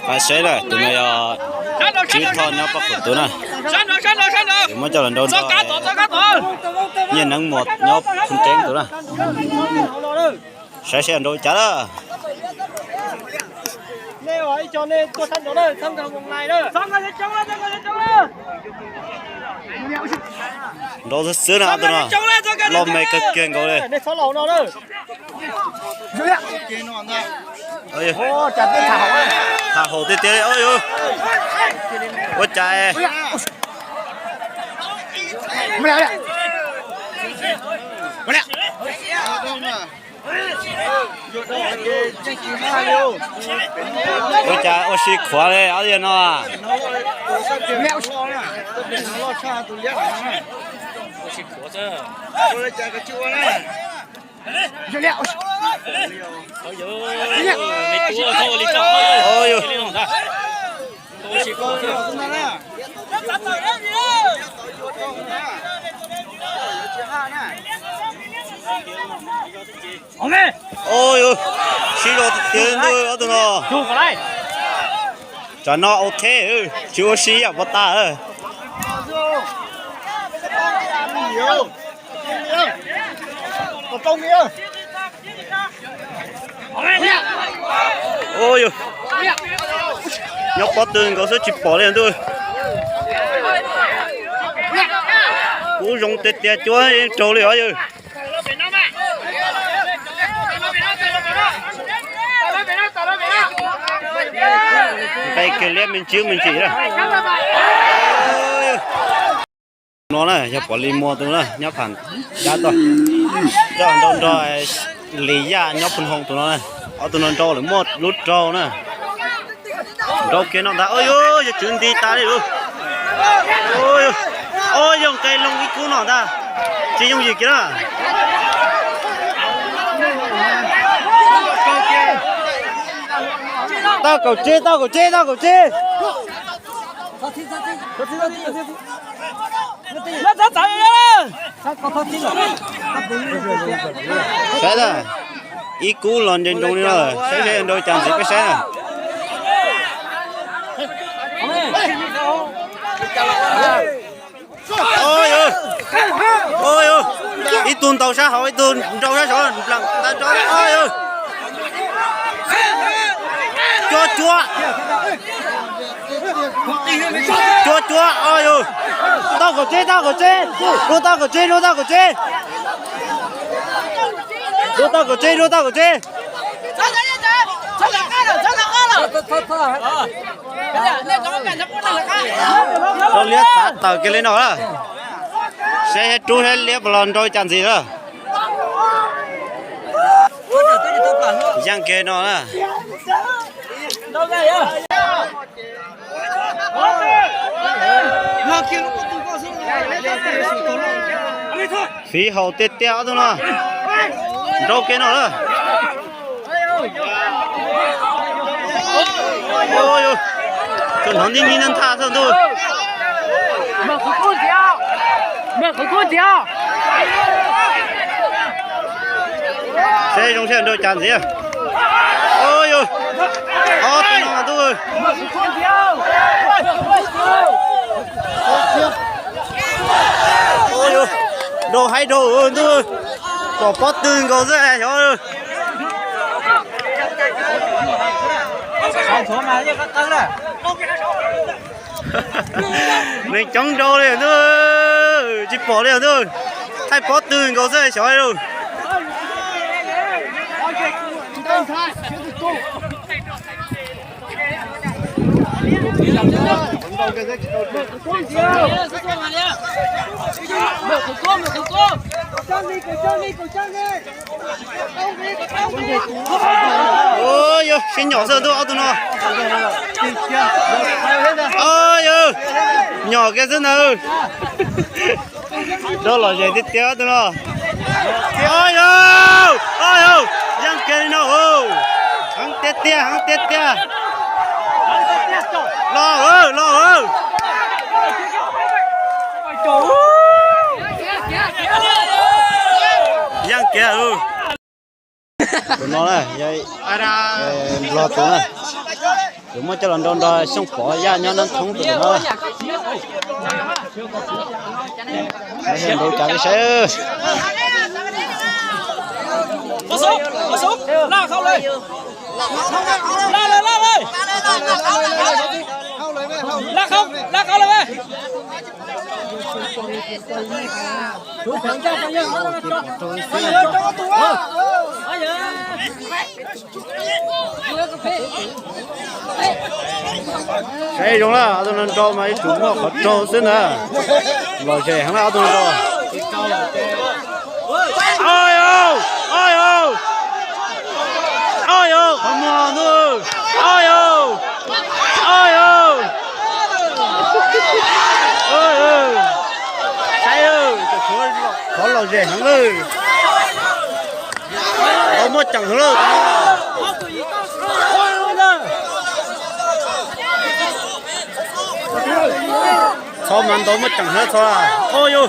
Pab saib na, tus no yog Tswv Thoj nyob Paj Khuam tus na. Muab coj los nrau nrog Nyiaj Neeb Muas nyob Phooj Keeb tus na. Saib seb nrau cas na. Nrau xwb xwb na, tus no loj me kawg kiag nkaus li. Tham haum tiag tiag li. Ua cas ua cas ua si khuav li ob yawg no. Sib zog tiag tiag ntuj ob tug no. Tsam no ok, tsis ua si yam pov tas. Nyob pob tw nkaus xwb tsis pom li ntuj. Kub zoo tiag tiag cuab yeej raug li os yawg. Nqe kiag liab me ntsis me ntsis na. No na yog Pov Lis Muas tus na nyob Pham Dab tod. Coj nrau nrog Lis Yaj nyob Phooj Hoo tus no na. Ob tug no nrau lawm muaj lub rau na. Nrau kiag no ntag, yog tswv nti tas li lawm. Yog nqe loo ib kub no ntag, tsis yooj yim kiag na. Tau kaum tsib, tau kaum tsib, tau kaum tsib. Saib na, ib kub los nce nroos li no, saib saib nrau cas ntxiv peb saib na. Ib tug ntaus sab hauv, ib tug nrau sab saud, nplam tas rau. Cuab cuab. Cuab cuab, o yog. Tau kaum tsib, tau kaum tsib. Rub tau kaum tsib, rub tau kaum tsib. Rub tau kaum tsib, rub tau kaum tsib. Rau liab txav tawm kiag li no na. Saib thiab rub thiab liab puas los nrau cas ntxiv na. Yeej kiag no na. Fiv haum tiag tiag ob tug no. Nrau kiag no na. Hnov nti nti ntha txog ntuj. Seb zoo seb nrau cas ntxiv. Ob tug no ntuj. Nrau haib nrau ntuj. Pom pob tw nkaus xwb xyov. Neeg coob nrau li ntuj, tsis pom li ntuj. Thaij pob tw nkaus xwb xyov lauj. Yog sib nyom xwb ntuj ob tug no. Yog nyom kiag xwb ntag. Rau lom zem tiag tiag ob tug no. Yog, yog, yeej kiag li no. Heev tiag tiag, heev tiag tiag. Los, los. Yeej kiag. Tus no na, Nplog tus na. Muab coj los nrau nrog Xyooj Pov Yaj nyob Nab Thoob tus no. Nrau cas li saib. Saib zoo na, ob tug no nrau mas ib tug muaj qhov raug xwb ntag. Lom zem heev na ob tug no nrau. Oj yau, oj yau, oj yau, qhov muag ntuj, oj yau, oj yau. Saib, qhov lom zem heev lawm. Tau muaj ceem heev lawm. Txhob mas ntau muaj ceem heev txhob. Oj yau.